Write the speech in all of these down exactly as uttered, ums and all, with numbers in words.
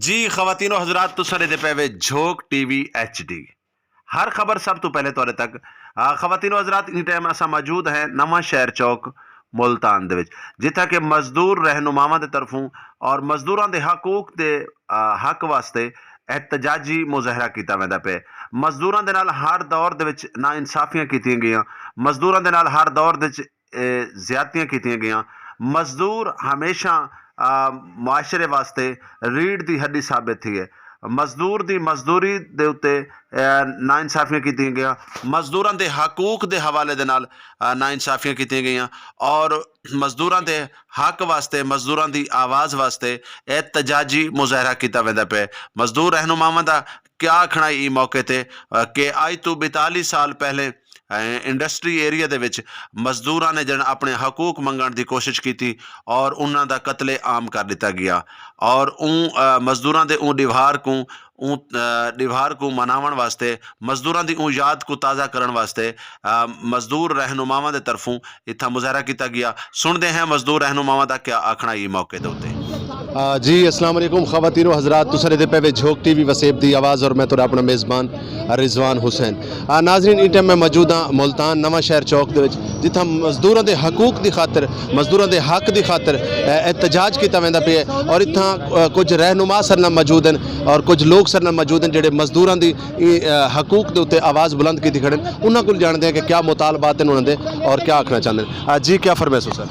جی خواتین و حضرات، تساں دے پے وے جھوک ٹی وی ایچ ڈی۔ ہر خبر سب تو پہلے تہاڈے تک۔ آ، خواتین و حضرات، ان ٹائم اساں موجود ہیں نواں شہر چوک ملتان دے وچ، جتھا کہ مزدور رہنماواں دے طرفوں اور مزدوراں دے حقوق دے، آ، حق واسطے احتجاجی مظاہرہ کیتا ویندا پے۔ مزدوراں دے نال ہر دور دے وچ ناانصافیاں کیتیاں گئیاں، مزدوراں دے نال ہر دور دے وچ، اے، زیادتیاں کیتیاں گئیاں۔ مزدور ہمیشہ، آ، معاشرے واسطے ریڑھ دی ہڈی ثابت تھی ہے۔ مزدور دی مزدوری دے اُتے، آ، ناانصافیاں کیتیاں گئیاں۔ مزدوراں دے حقوق دے حوالے دے نال، آ، ناانصافیاں کیتیاں گئیاں اور مزدوراں دے حق واسطے، مزدوراں دی آواز واسطے احتجاجی مظاہرہ کیتا ویندا پے۔ مزدور رہنماواں دا کیا آکھنا ای موقع تے، آ، کہ اج تو بیتالیس سال پہلے، آ، انڈسٹری ایریا دے وچ مزدوراں نے جن اپنے حقوق منگن دی کوشش کیتی اور انہاں دا قتل عام کر دتا گیا اور اون، آ، مزدوراں دے اون دیوار کو، اون، آ، دیوار کو مناون واسطے، مزدوراں دی اون یاد کو تازہ کرن واسطے، آ، مزدور رہنماواں دے طرفوں اتھا مظاہرہ کیتا گیا۔ سن دے ہیں مزدور رہنماواں دا کیا آکھنا ای موقع دے اُتے۔ آ، جی، السلام علیکم خواتین و حضرات، تساں دے پے وے جھوک ٹی وی وسیب دی آواز اور میں تہاڈا اپنا میزبان رضوان حسین۔ آ، ناظرین، اس ٹائم میں موجود ہاں ملتان نواں شہر چوک دے وچ، جتھاں مزدوراں دے حقوق دی خاطر، مزدوراں دے حق دی خاطر، آ، احتجاج کیتا ویندا پیا ہے اور اتھاں، آ، کچھ رہنما سر نال موجود ہیں اور کچھ لوگ سر نال موجود ہیں جڑے مزدوراں دی، آ، حقوق دے اُتے آواز بلند کیتی کھڑے ہیں۔ انہاں کول جانتے ہیں کہ کیا مطالبات ہیں انہاں دے اور کیا آکھنا چاہندے ہیں۔ آ، جی، کیا فرمائے سو سر؟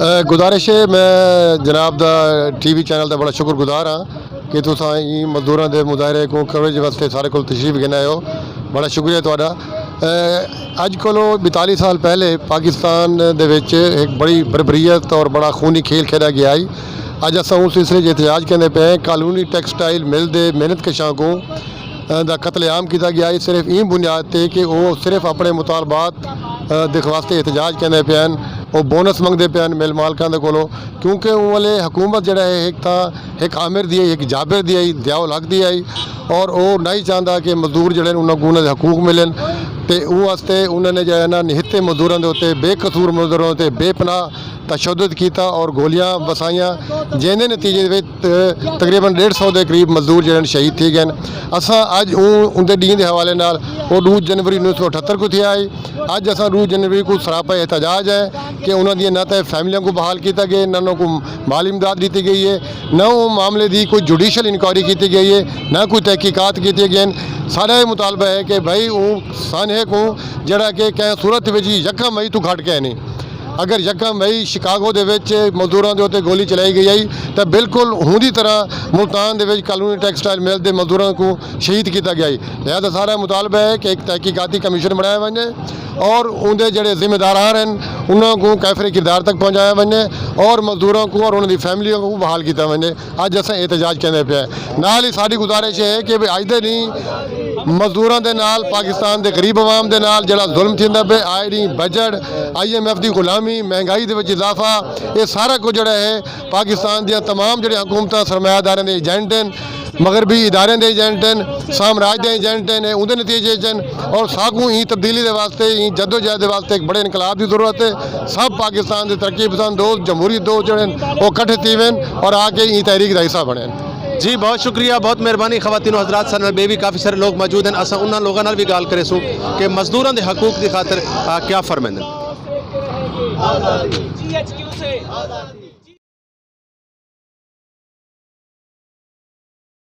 اے، گزارش ہے، میں جناب دا ٹی وی چینل دا بڑا شکر گزار ہاں کہ تساں ایں مزدوراں دے مظاہرے کو کوریج واسطے سارے کول تشریف گھن آئے ہو۔ بڑا شکریہ تہاڈا۔ اے، اج کولو بیتالیس سال پہلے پاکستان دے وچ ایک بڑی بربریت اور بڑا خونی کھیل کھیڈا گیا ہے۔ اج اساں اس سلسلے 'چ احتجاج کردے پئے ہیں۔ کالونی ٹیکسٹائل مل دے محنت کشاں کو، اے، دا قتل عام کیتا گیا ہے، صرف این بنیاد تے کہ وہ صرف اپنے مطالبات، اے، دے واسطے احتجاج کردے پئے ہیں، وہ بونس منگدے پئے ہیں مل مالکاں دے کولوں، کیونکہ اون والے حکومت جڑا ہے ایک تاں ایک عامر دی ہے، ایک جابر دی ہے، ضیاء الحق دی ہے، اور وہ نہیں چاہتا کہ مزدور جڑے ہیں انہاں کو انہاں دے حقوق ملن۔ تے اون واسطے انہاں نے جڑا ہے نا نہتے مزدوراں دے اُتے، بے قصور مزدوراں دے اُتے بے پناہ تشدد کیتا اور گولیاں وسائیاں، جن دے نتیجے وچ، اے، تقریباً ڈیڑھ سو دے قریب مزدور جڑے ہیں شہید تھی گئے ہیں۔ اساں اج اون، ان دے ڈین دے حوالے نال، وہ دو جنوری انیس سو اٹھہتر کو تھی آئی۔ اج اساں دو جنوری کو سراپا احتجاج ہے کہ انہاں دی نہ تے فیملیاں کو بحال کیتا گیا، نہ انہاں کو مالی امداد دیتی گئی ہے، نہ وہ معاملے دی کوئی جوڈیشل انکوائری کیتی گئی ہے، نہ کوئی تحقیقات کیتی گئی ہیں۔ سارا یہ مطالبہ ہے کہ بھائی وہ سانحے کو جڑا کہ کہیں صورت وچ یکم مئی تو گھٹ کے نہیں۔ اگر یکم مئی شکاگو دے وچ مزدوراں دے اُتے گولی چلائی گئی آئی، تے بالکل ہوں دی طرح ملتان دے وچ کالونی ٹیکسٹائل مل دے مزدوراں کو شہید کیتا گیا ہے۔ لہذا سارا مطالبہ ہے کہ ایک تحقیقاتی کمیشن بنایا ونجے اور اون دے جڑے ذمہ دار ہیں، انہاں کو کیفر کردار تک پہنچایا ونجے اور مزدوراں کو اور انہاں دی فیملیوں کو بحال کیتا ونجے۔ اج اساں احتجاج کردے پئے۔ نال ہی ساڈی گزارش ہے کہ اج دے نہیں مزدوراں دے نال پاکستان دے غریب عوام دے نال جڑا ظلم تھیندا پئے، I D budget, I M F دی غلامی، مہنگائی دے وچ اضافہ، یہ سارا کچھ جڑا ہے پاکستان دیاں تمام جڑے حکومتاں سرمایہ داراں دے ایجنٹ ہیں، مغربی ادارے دے ایجنٹ ہیں، سامراج دے ایجنٹ ہیں، اون دے نتیجے چ ہیں۔ اور ساکوں ہی تبدیلی دے واسطے، ہی جدوجہد دے واسطے ایک بڑے انقلاب دی ضرورت ہے۔ سب پاکستان دے ترقی پسند دوست، جمہوری دوست جڑے ہیں، وہ اکٹھے تھی وین اور آ کے ہی تحریک دا حصہ بنے۔ جی بہت شکریہ، بہت مہربانی۔ خواتین و حضرات، سارے نال بے بھی کافی سارے لوگ موجود ہیں، اساں انہاں لوگاں نال بھی گل کرے سوں کہ مزدوراں دے حقوق دی خاطر، آ، کیا فرمیندے۔